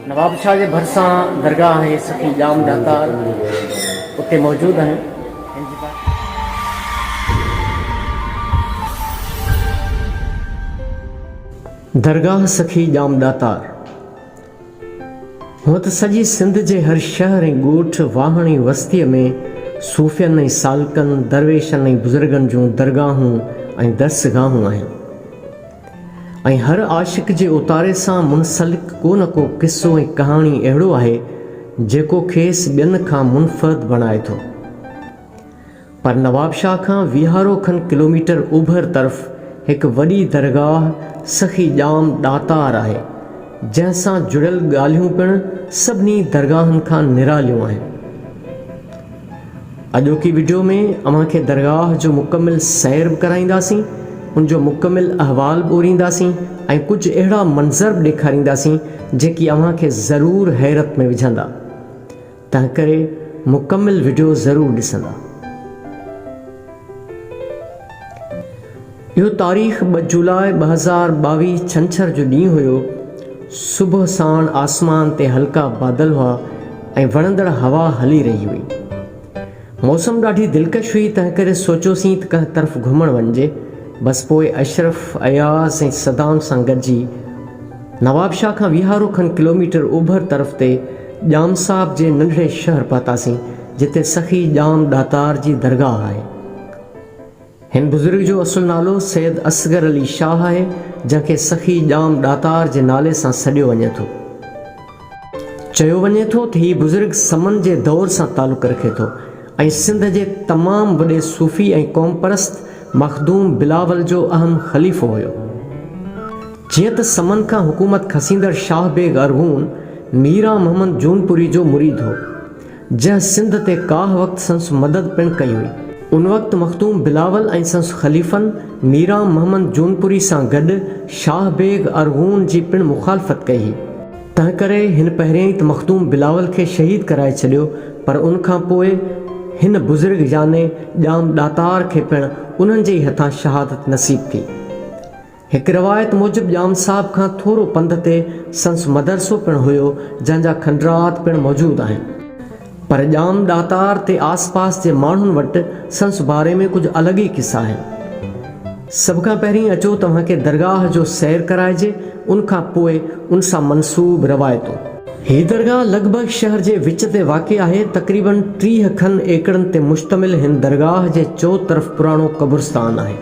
نوابشاهه جي ڀرسان درگاهه آهي سخي ڄام ڏاتار اتي موجود آهيون. درگاهه سخي ڄام ڏاتار هونء ته سڄي سنڌ جي هر شهر ۽ ڳوٺ، واهڻ ۽ وستيء ۾ صوفين ۽ سالڪن، درويشن ۽ بزرگن جون درگاهون ۽ درسگاهون آهن. ۽ هر عاشق جي اوتاري سان منسلڪ ڪو نه ڪو قصو ۽ ڪهاڻي اهڙو آهي، جيڪو کيس ٻين کان منفرد بڻائي ٿو. پر نوابشاهه کان ويهارو کن ڪلوميٽر اوڀر طرف هڪ وڏي درگاهه سخي ڄام ڏاتار آهي، جنهن سان جڙيل ڳالهيون پڻ سڀني درگاهن کان نراليون آهن. اڄوڪي وڊيو ۾ اوهان کي درگاهه جو مڪمل سير به ڪرائينداسين، ان جو مڪمل احوال به اورينداسين ۽ ڪجهه اهڙا منظر به ڏيکارينداسين جيڪي اوهان کي ضرور حيرت ۾ وجهندا. تنهنڪري مڪمل وڊيو ضرور ڏسندا. اهو تاريخ ٻه جولاء 2022 ڇنڇر جو ڏينهن هيو. صبح ساڻ آسمان تي هلڪا بادل هئا ۽ وڻندڙ هوا هلي رهي هئي. موسم ڏاڍي دلڪش هئي تنهنڪري سوچيوسين ته ڪنهن طرف گهمڻ وڃجي. بس پوء اشرف، اياز ۽ صدام سان گڏجي نوابشاهه کان ويهارو کن ڪلوميٽر اوڀر طرف تي ڄام صاحب جي ننڍڙي شهر پهتاسين جتي سخي ڄام ڏاتار جي درگاهه آهي. هن بزرگ جو اصل نالو سيد اصغر علي شاهه آهي، جنهن کي سخي ڄام ڏاتار جي نالي سان سڏيو وڃي ٿو. چيو وڃي ٿو ته هي بزرگ سمن جي دور سان تعلق رکي ٿو ۽ سنڌ جي تمام وڏي صوفي ۽ قومپرست مخدوم بلاول جو اهم خليفو هيو. جيئن ته سمن کان حڪومت کسيندڙ شاهه بيگ ارغون ميران محمد جونپوري جو مريد هو. جنهن سنڌ تي ڪاهه وقت سندس مدد پڻ ڪئي هئي. ان وقت مخدوم بلاول ۽ سندس خليفن ميران محمد جونپوري سان گڏ شاهه بيگ ارغون جي پڻ مخالفت ڪئي هئي. تنهنڪري هن پهريائين ته مخدوم بلاول کي شهيد ڪرائي ڇڏيو پر ان کان پوء هن بزرگ يعني ڄام ڏاتار کي پڻ انهن جي ئي هٿان شهادت نصيب ٿي. هڪ روايت موجب ڄام صاحب کان ٿورو پنڌ تي سندس مدرسو پڻ هيو جنهن جا کنڊرات پڻ موجود آهن. پر ڄام ڏاتار تي آس پاس جي ماڻهن وٽ سندس باري ۾ ڪجهه الڳ ئي قصا آهن. سڀ کان پهرين اچو توهان کي درگاهه جو سير ڪرائجي ان کان پوء ان سان منسوب روايتون. هي درگاهه لڳ ڀڳ شهر جي وچ تي واقع آهي تقريبن 30 کن ايڪڙن تي مشتمل هن درگاهه جي چؤطرف پراڻو قبرستان آهي.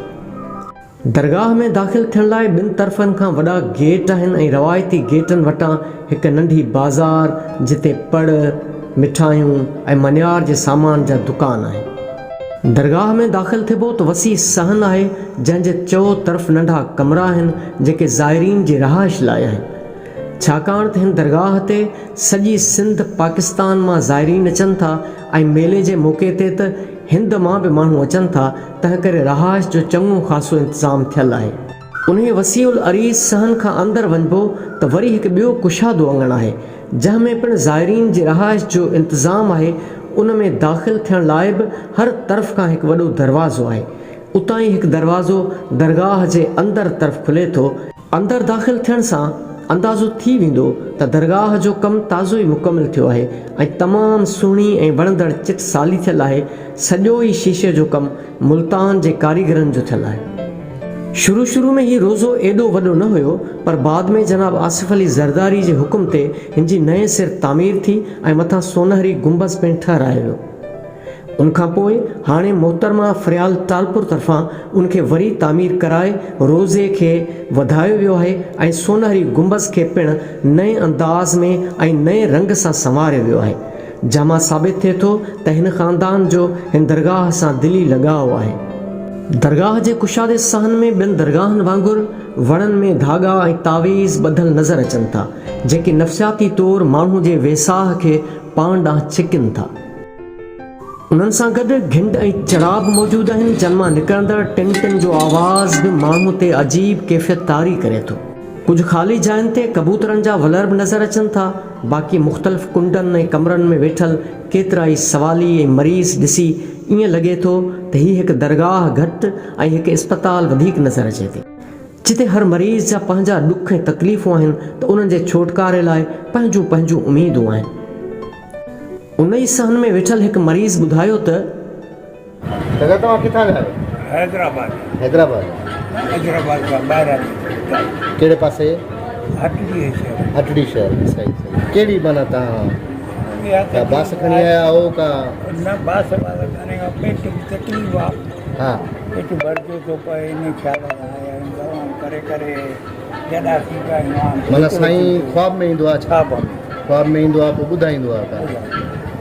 درگاهه ۾ داخل ٿيڻ لاء ٻن طرفن کان وڏا گيٽ آهن ۽ روايتي گيٽن وٽان هڪ ننڍي بازار جتي پڙ، مٺايون ۽ منيار جي سامان جا دڪان آهن. درگاهه ۾ داخل ٿبو ته وسيع صحن آهي جنهن جي چئو طرف ننڍا ڪمرا آهن جيڪي زائرين جي رهائش لاء آهن. ڇاڪاڻ ته هن درگاهه تي سڄي سنڌ، پاڪستان مان زائرين اچن ٿا ۽ ميلي جي موقعي تي ته هند مان به ماڻهو اچن ٿا، تنهنڪري رهائش جو چڱو خاصو انتظام ٿيل آهي. انهيء وسيع العريض صحن کان اندر وڃبو ته وري هڪ ٻيو ڪشادو اڱڻ آهي، جنهن ۾ پڻ زائرين جي رهائش جو انتظام آهي، ان ۾ داخل ٿيڻ لاء به هر طرف کان هڪ وڏو دروازو آهي. اتان ئي هڪ دروازو درگاهه جي اندر طرف کلي ٿو. اندر داخل ٿيڻ سان اندازو ٿي ويندو ته درگاهه جو ڪم تازو ئي مڪمل ٿيو آهي ۽ تمام سهڻي ۽ وڻندڙ چٽ سالي ٿيل آهي، سڄو ئي شيشي جو ڪم ملتان جي ڪاريگرن جو ٿيل آهي. شروع شروع ۾ هي روضو ايڏو وڏو نه هيو پر بعد ۾ جناب آصف علي زرداري جي حڪم تي هن جي نئين سر تعمير ٿي ۽ مٿان سونهري گنبذ پڻ ٺهرايو ويو. ان کان پوء هاڻي محترمه فريال ٽالپر طرفان ان کي وري تعمير ڪرائي روضي کي وڌايو ويو آهي ۽ سونهري گنبذ کي پڻ نئين انداز ۾ ۽ نئين رنگ سان سنواريو ويو آهي جنهن مان ثابت ٿئي ٿو ته هن خاندان جو هن درگاهه سان دلي لڳاء آهي. درگاهه جي ڪشادي صحن ۾ ٻين درگاهن وانگر وڻن ۾ ڌاڳا ۽ تعويذ ٻڌل نظر اچن ٿا جيڪي نفسياتي طور ماڻهو جي ويساهه کي پاڻ ڏانهن ڇڪين ٿا. انهن سان گڏ گهنڊ ۽ چڙا به موجود آهن، جن مان نڪرندڙ ٽن ٽن جو آواز به ماڻهو تي عجيب ڪيفيت طاري ڪري ٿو. ڪجهه خالي جاين تي ڪبوترن جا ولر به نظر اچن ٿا، باقي مختلف ڪنڊن ۽ ڪمرن ۾ ويٺل ڪيترائي سوالي ۽ مريض ڏسي ائين لڳي ٿو ته هي هڪ درگاهه گهٽ ۽ هڪ اسپتال وڌيڪ نظر اچي ٿي. جتي هر مريض جا پنهنجا ڏک ۽ تڪليفون آهن ته انهن جي ڇوٽڪاري لاء پنهنجون پنهنجون اميدون آهن. ان ئي صحن ۾ ويٺل هڪ مريض ٻڌايو ته. دادا توهان ڪٿان جا آهيو؟ حيدرآباد. حيدرآباد. حيدرآباد کان ٻاهران نڪري. ڪهڙي پاسي؟ هٽڙي شهر. هٽڙي شهر صحيح صحيح ڪهڙي معنيٰ توهان ڪا باس کڻي آيا آهيو ڪا؟ نه باس واس ڪانهي ڪا پيٽ جي تڪليف آ. ها. پيٽ ڀرجي ٿو پئي انهي خيال سان آيا آهيون دوائون ڪري ڪري جڏا ٿي پيا آهيون هاڻ معنيٰ سائين خواب ۾ ايندو آ ڇا؟ خواب ۾. خواب ۾ ايندو آ پوء ٻڌائيندو آ ڪا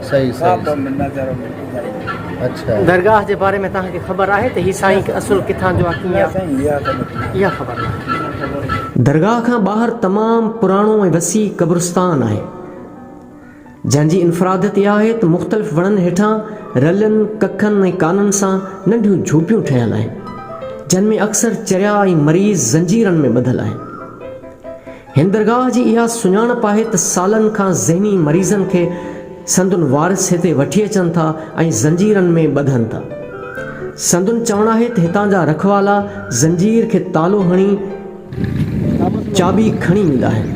صحيح صحيح خواب ۾ نظر ۾ ٻڌائيندو. اڇا. درگاهه جي باري ۾ توهان کي خبر آهي ته هي سائين اصل ڪٿان جو آ ڪيئن آ؟ نه سائين اها ته مونکي اها خبر ناهي. درگاهه کان ٻاهر تمام پراڻو ۽ وسيع قبرستان آهي. جنهن جي انفراديت اها آهي ته مختلف وڻن هيٺان رلين، ڪکن ۽ ڪانن سان ننڍيون جهوپيون ٺهيل آهن، جن ۾ اڪثر چريا ۽ مريض زنجيرن ۾ ٻڌل آهن. هن درگاهه جي اها سڃاڻپ آهي ته سالن کان ذهني مريضن کي سندن وارث هتي وٺي اچن ٿا ۽ زنجيرن ۾ ٻڌن ٿا. سندن چوڻ آهي ته هتان جا رکوالا زنجير کي تالو هڻي، چاٻي کڻي ويندا آهن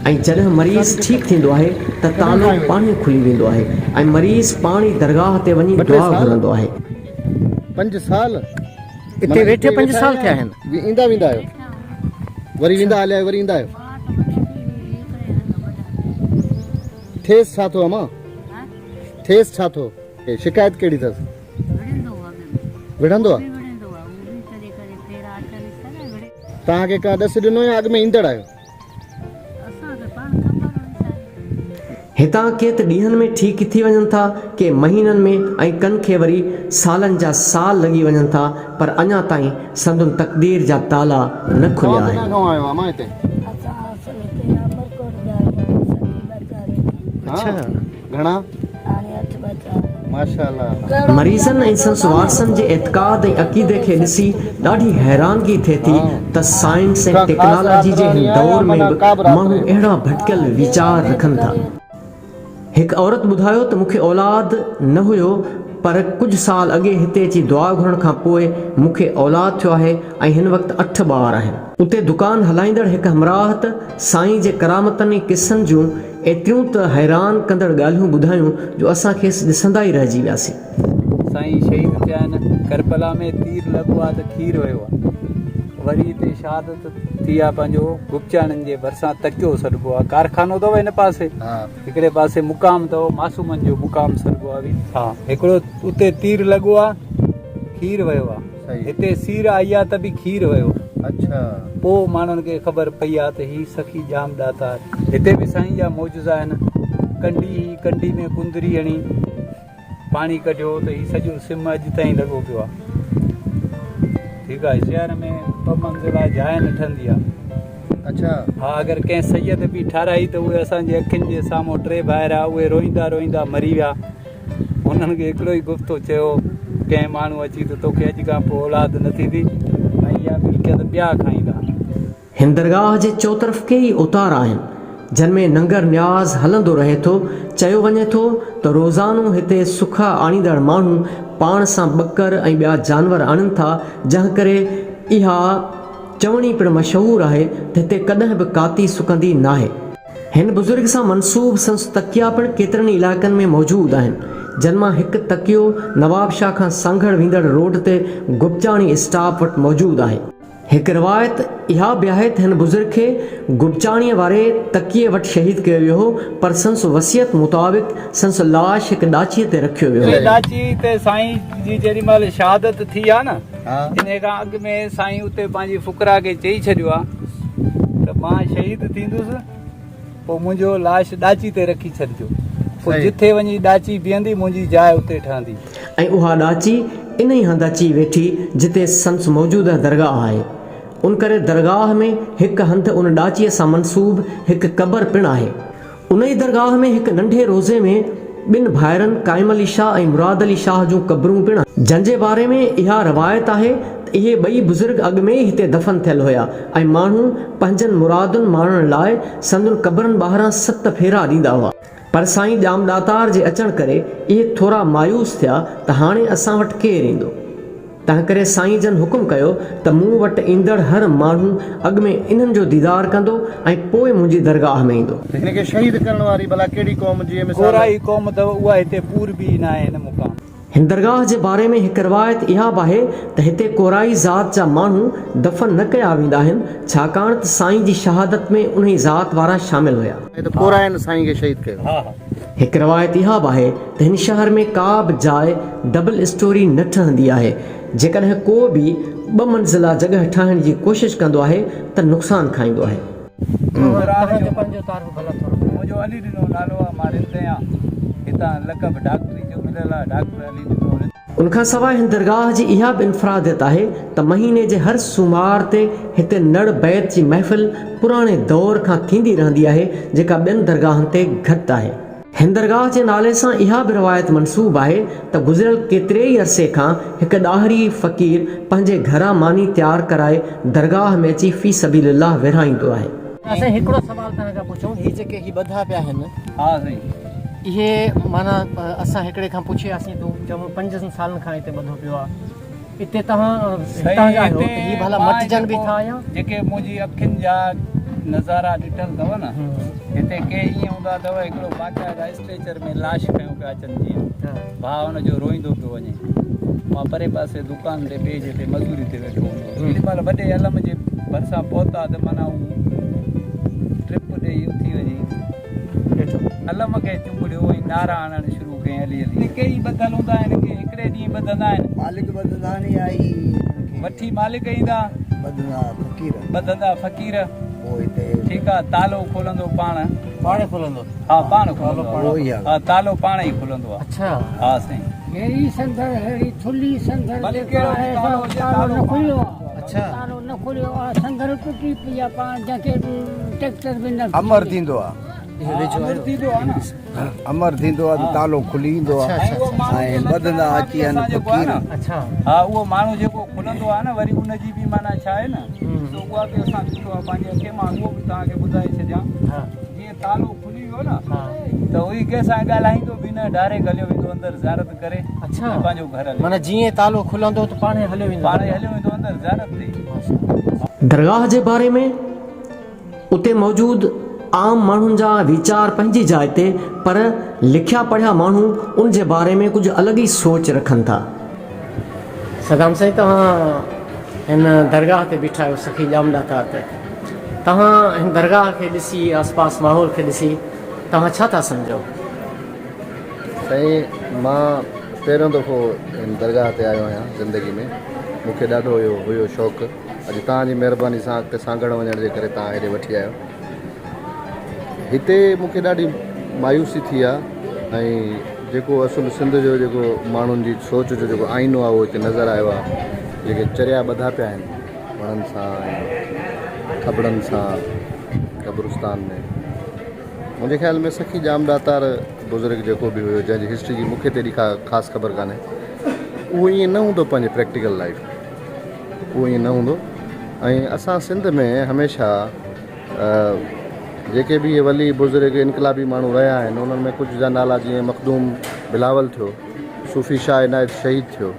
۽ جڏهن مريض ٺيڪ ٿيندو آهي ته تالو پاڻهي کلي ويندو آهي ۽ مريض پاڻ ئي درگاهه تي وڃي دعا گهرندو آهي. پنج سال اتي ويٺي پنج سال ٿيا آهن. ايندا ويندا آهيو وري ويندا هليا آهيو وري ايندا آهيو ٿيس ڇا ٿو امان ٿيس ڇا ٿو شڪايت ڪهڙي اٿس وڙهندو آ توهان کي ڪا ڏس ڏنو يا اڳ ۾ ايندڙ آهيو؟ هتان ڪي ته ڏينهن ۾ ٺيڪ ٿي وڃن ٿا، ڪي مهينن ۾ ۽ ڪن کي وري سالن جا سال لڳي وڃن ٿا پر اڃا تائين سندن تقدير جا تالا نه کليا توهان آهن. ڪٿان کان آيو امان هتي؟ اسان اصل هتي امرڪوٽ جا آهيون سنڌي ٻچاري ها گهڻا؟ هاڻي اٺ ٻچا آهن. ماشاءالله. مريضن ۽ سندس وارثن جي اعتقاد ۽ عقيدي کي ڏسي ڏاڍي حيرانگي ٿئي ٿي ته سائنس ۽ ڪا خاص ٽيڪنالاجي رات جي هن رهڻي آهي يا دور ۾ معنيٰ به ڪا به رات ماڻهو رهي؟ اهڙا ڀٽڪيل ويچار رکن ٿا. هڪ عورت ٻڌايو ته مون کي اولاد نه هيو پر ڪجهه سال اڳي هتي اچي دعا گهرڻ کان پوء مون کي اولاد ٿيو آهي ۽ هن وقت اٺ ٻار آهن. اتي دڪان هلائيندڙ هڪ همراهه ته سائين جي ڪرامتن ۽ قصن جون ايتريون ته حيران ڪندڙ ڳالهيون ٻڌايون جو اسان کيس ڏسندا ئي رهجي وياسين. سائين شهيد ٿيا آهن ڪربلا ۾ تير لڳو آ ته کير ويو آ وري هتي شهادت ٿي آ پنهنجو گپچاڻين جي ڀرسان تڪيو سڏبو آ ڪارخانو اٿو هن پاسي هڪڙي پاسي مقام اٿو معصومن جو مقام سڏبو آ ها هڪڙو اتي تير لڳو آ کير ويو آ هتي سير آئي آ ته به کير ويو. اڇا. پوء ماڻهن کي خبر پئي آ ته هي سخي ڄام ڏاتار. هتي به سائين جا معجزا آهن. ڪنڊي هئي، ڪنڊي ۾ ڪندري هڻي پاڻي ڪڍيو ته هي سڄو سم اڄ تائين لڳو پيو آ. ٺيڪ آ شهر ۾ ٻه منزلا جاء نه ٺهندي آ. اڇا. ها اگر ڪنهن سيد به ٺاراهي ته اهي اسان جي اکين جي سامهون ٽي ڀائر آ اهي روئيندا روئيندا مري ويا. هنن کي هڪڙو ئي گفتو چيو ڪنهن ماڻهو اچي ته توکي اڄ کان پوء اولاد نه ٿيندي ۽ اها ملڪيت ٻيا کائيندا. هن درگاهه جي چوطرف ڪيئي اوتار آهن، جن ۾ ننگر نياز هلندو رهي ٿو. چيو وڃي ٿو ته روزانو هتي سکا آڻيندڙ ماڻهو پاڻ سان ٻڪر ۽ ٻيا جانور آڻين ٿا، جنهن ڪري اها چوڻي پڻ مشهور آهي ته هتي ڪڏهن به ڪاتي سڪندي ناهي. هن بزرگ سان منسوب سندس تڪيا پڻ ڪيترن ئي علائقن ۾ موجود آهن، جن مان هڪ تڪيو نوابشاهه کان سانگهڙ ويندڙ روڊ تي گپچاڻي اسٽاپ وٽ موجود آهي. هڪ روايت اها به آهي ته هن بزرگ کي گپچاڻيء واري تڪيي وٽ شهيد ڪيو ويو هو، پر سندس وصيت مطابق سندس لاش هڪ ڏاچيء تي رکيو ويو هو. ڏاچي تي سائين جي جيڏي مهل شهادت ٿي آ نه، انهيء کان اڳ ۾ سائين اتي پنهنجي فقراء کي چئي ڇڏيو آ ته مان شهيد ٿيندس پوء منهنجو لاش ڏاچي تي رکي ڇڏجو، پوء جٿي وڃي ڏاچي بيهندي منهنجي جاء اتي ٺهندي. ۽ اها ڏاچي انهي هنڌ اچي ويٺي جتي سندس موجوده درگاهه آهي. ان ڪري درگاهه ۾ هڪ هنڌ ان ڏاچيء سان منسوب هڪ قبر پڻ آهي. انهيء درگاهه ۾ هڪ ننڍي روضي ۾ ٻن ڀائرن قائم علي شاهه ۽ مراد علي شاهه جون قبرون پڻ آهن، جن جي باري ۾ اها روايت آهي ته اهي ٻئي بزرگ اڳ ۾ ئي هتي دفن ٿيل هيا ۽ ماڻهو پنهنجن مرادن ماڻڻ لاء سندن قبرن ٻاهران ست ڦيرا ڏيندا هئا. پر سائين ڄام ڏاتار جي اچڻ ڪري اهي ٿورا مايوس ٿيا ته هاڻي اسان وٽ ڪير ايندو؟ تنهنڪري سائين جن حڪم ڪيو ته مون وٽ ايندڙ هر ماڻهو اڳ ۾ انهن جو ديدار ڪندو ۽ پوء منهنجي درگاهه ۾ ايندو. هن کي شهيد ڪرڻ واري ڀلا ڪهڙي قوم جيئن مثال. ڪورائي قوم اٿو اها هتي پوربي ئي ناهي هن مقام. هن درگاهه جي باري ۾ هڪ روايت اها به آهي ته هتي ڪورائي ذات جا ماڻهو دفن نه ڪيا ويندا آهن، ڇاڪاڻ ته سائين جي شهادت ۾ انهي ذات وارا شامل هيا. آهي ته ڪوراين سائين کي شهيد ڪيو. هڪ روايت اها به آهي ته هن شهر ۾ ڪا به جاء ڊبل اسٽوري نه ٺهندي آهي، جيڪڏهن ڪو به ٻه منزله جڳهه ٺاهڻ جي ڪوشش ڪندو آهي ته نقصان کائيندو آهي. قرآن جو منهنجو علي ڏنو نالو آ مان رند آهيان هتان لقب ڊاڪٽري جو مليل آ ڊاڪٽر علي ڏنو رند. ان کان سواء هن درگاهه جي اها به انفراديت آهي ته مهيني جي هر سومار تي هتي نڙ بيت جي محفل پراڻي دور کان ٿيندي رهندي آهي جيڪا ٻين درگاهن تي گهٽ آهي. هن درگاهه جي نالي سان اها به روايت منسوب آهي ته گذريل ڪيتري ئي عرصي کان هڪ ڏاهري فقير پنهنجي گهران ماني تيار ڪرائي درگاهه ۾ اچي في سبيل الله ورهائيندو آهي. سائين هڪڙو سوال توهان کان پڇون هي جيڪي هي ٻڌا پيا آهن ها سائين. اهي معنيٰ اسان هڪڙي کان پڇياسين ته هو چيو پنجن سالن کان هتي ٻڌو پيو آهي اتي توهان هتان جا آهيو ته هي ڀلا مٽجن به ٿا يا؟ جيڪي منهنجي اکين جا نظارا ڏٺل اٿو نه هتي ڪي ائين هوندا اٿو هڪڙو باقاعده اسٽريچر ۾ لاش کنيو پيا اچن جيئن ڀاء ان جو روئيندو پيو وڃي مان پري پاسي دڪان تي ٻئي جتي مزوري تي ويٺو هوندو هوس جيڏي مهل وڏي علم جي ڀرسان پهتا ته معنيٰ هو ٽپ ڏيئي اٿي وڃي علم کي چنبڙيو ۽ نعرا هڻڻ شروع ڪيائين علي علي. ڪيئي ٻڌل هوندا آهن ڪي هڪڙي ڏينهن ٻڌندا آهن. مالڪ ٻڌندا آهن يا هي انهن کي. وٺي مالڪ ايندا. ٻڌندا فقير. ٻڌندا فقير. پوء هتي. ٺيڪ آ تالو کولندو پاڻ. پاڻ کولندو. ها پاڻ کولندو آ. ها تالو پاڻ ئي کولندو آ. اڇا. ها سائين. ههڙي سنڌڙ ههڙي ٿلهي سنڌڙ ڀلي جيڪو ڪهڙو به آهي تالو سو هجي تالو تالو نه پاڻ کليو آ. کولندو آ. اڇا. تالو نه کليو آ سنڌڙ ٽٽي پئي آ پاڻ جنهن کي ٽريڪٽر به نه امر ٿيندو آ. امر ٿيندو آ نه. امر ٿيندو آ ته تالو کلي ايندو آ ۽ ٻڌندا اچي آهن فقير. ها اهو ماڻهو جيڪو کلندو آ نه وري ان جي به معنيٰ ڇا آهي نه سو اها به اسان ڏٺو آ پنهنجي اکين مان اهو به توهان کي ٻڌائي ڇڏيان جيئن تالو کلي ويو نه ته هو ڪنهن سان ڳالهائيندو به نه ڊائريڪٽ هليو ويندو اندر زيارت ڪري پنهنجو گهر هليو معنيٰ جيئن تالو کلندو ته پاڻهي هليو ويندو پاڻهي هليو ويندو اندر زيارت تي. درگاهه جي باري ۾ اتي موجود عام ماڻهن جا ويچار پنهنجي جاء تي پر لکيا پڙهيا ماڻهو ان جي باري ۾ ڪجهه الڳ ئي سوچ رکن ٿا. صدام سائين توهان هن درگاهه تي بيٺا آهيو سخي ڄام ڏاتار تي توهان هن درگاهه کي ڏسي آس پاس ماحول کي ڏسي توهان ڇا ٿا سمجهو؟ سائين مان پهريون دفعو هن درگاهه تي آيو آهيان زندگي ۾ مون کي ڏاڍو اهو هيو شوق اڄ توهان جي مهرباني سان اڳتي سانگهڙ وڃڻ جي ڪري توهان هيڏي وٺي آيو. هتي مون کي ڏاڍي مايوسي ٿي آ ۽ جيڪو اصل سنڌ جو جيڪو ماڻهن جي سوچ جو جيڪو آئينو آ اهو هتي نظر آيو آ. جيڪي چريا ٻڌا پيا آهن وڻن سان ۽ کٻڙن سان قبرستان ۾. منهنجي خيال ۾ سخي ڄام ڏاتار بزرگ جيڪو به هيو جنهن جي هسٽري جي مون کي ته ايڏي ڪا خاص خبر ڪانهي اهو ائين نه هوندو پنهنجي پريڪٽيڪل لائيف ۾. اهو ائين نه هوندو ۽ اسان سنڌ ۾ هميشه جيڪي به اهي ولي بزرگ انقلابي ماڻهو رهيا آهن انهن ۾ ڪجهه جا نالا جيئن مخدوم بلاول ٿيو صوفي شاهه عنايت شهيد ٿيو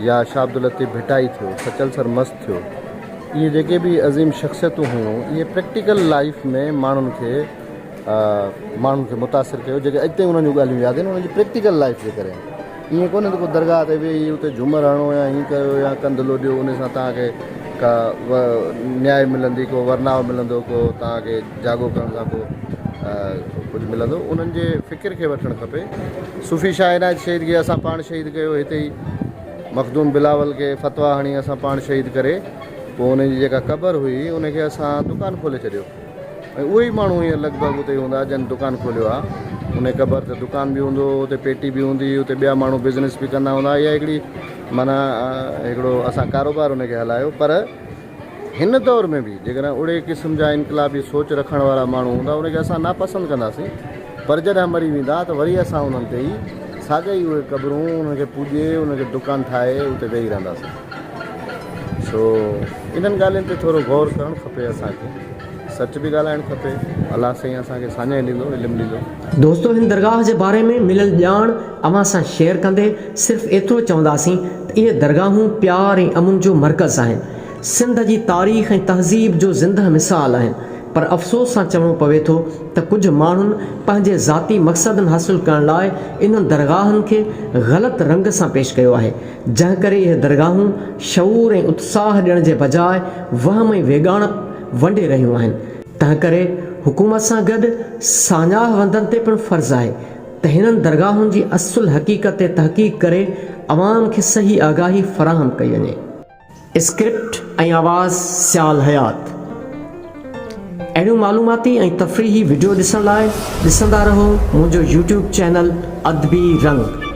يا شاهه عبداللطيف ڀٽائي ٿيو سچل سرمست ٿيو اهي جيڪي به عظيم شخصيتون هيون اهي پريڪٽيڪل لائيف ۾ ماڻهن کي ماڻهن کي متاثر ڪيو جيڪي اڄ تائين انهن جون ڳالهيون ياد آهن انهن جي پريڪٽيڪل لائيف جي ڪري ائين ڪونهي ته ڪو درگاهه تي ويهي اتي جهومر هڻو يا هين ڪيو يا ڪنڌ لوڏيو ان سان توهان کي ڪا نياء ملندي ڪو ورناء ملندو ڪو توهان کي جاڳو ڪرڻ سان ڪو ڪجهه ملندو انهن جي فڪر کي وٺڻ کپي صوفي شاهه عنايت شهيد کي اسان پاڻ شهيد ڪيو هتي ئي مخدوم بلاول کي فتويٰ هڻي اسان پاڻ شهيد ڪري پوء ان جي جيڪا قبر هئي ان کي اسان دڪان کولي ڇڏيو ۽ اهي ئي ماڻهو هينئر لڳ ڀڳ اتي ئي هوندا جن دڪان کوليو آهي. انهي قبر تي دڪان به هوندو، اتي پيٽي به هوندي، اتي ٻيا ماڻهو بزنس به ڪندا هوندا. اها هڪڙي معنيٰ هڪڙو اسان ڪاروبار ان کي هلايو پر هن دور ۾ به جيڪڏهن اهڙي قسم جا انقلابي سوچ رکڻ وارا ماڻهو هوندا ان کي اسان ناپسند ڪنداسين پر جڏهن مري ويندا ته وري اسان انهن تي ئي ساڳيا ئي اهي قبرون انهن کي پوڄي انهن کي دڪان ٺاهي اتي ويهي رهنداسين. سو انهن ڳالهين تي ٿورو غور ڪرڻ کپي اسان کي. سچ به ڳالهائڻ کپي. الله سائين اسان کي ساڃاهه ڏيندو، علم ڏيندو. دوستو هن درگاهه جي باري ۾ مليل ڄاڻ اوهان سان شيئر ڪندي صرف ايترو چونداسين ته اهي درگاهون پيار ۽ امن جو مرڪز آهن، سنڌ جي تاريخ ۽ تهذيب جو زندهه مثال آهن، پر افسوس سان چوڻو پوي ٿو ته ڪجهه ماڻهن پنهنجي ذاتي مقصدن حاصل ڪرڻ لاء انهن درگاهن کي غلط رنگ سان پيش ڪيو آهي، جنهن ڪري اهي درگاهون شعور ۽ اتساهه ڏيڻ جي بجاء وهم ۽ ويڳاڻپ ونڊي رهيون آهن. تنهنڪري حڪومت سان گڏ ساڃاهه وندن تي پڻ فرض آهي ته هنن درگاهن جي اصل حقيقت تي تحقيق ڪري عوام کي صحيح آگاهي فراهم ڪئي وڃي. اسڪرپٽ ۽ آواز سيال حيات. اهڙيون معلوماتي ۽ تفريحي وڊيو ڏسڻ لاء ڏسندا رهو منهنجو يوٽيوب چينل ادبي رنگ.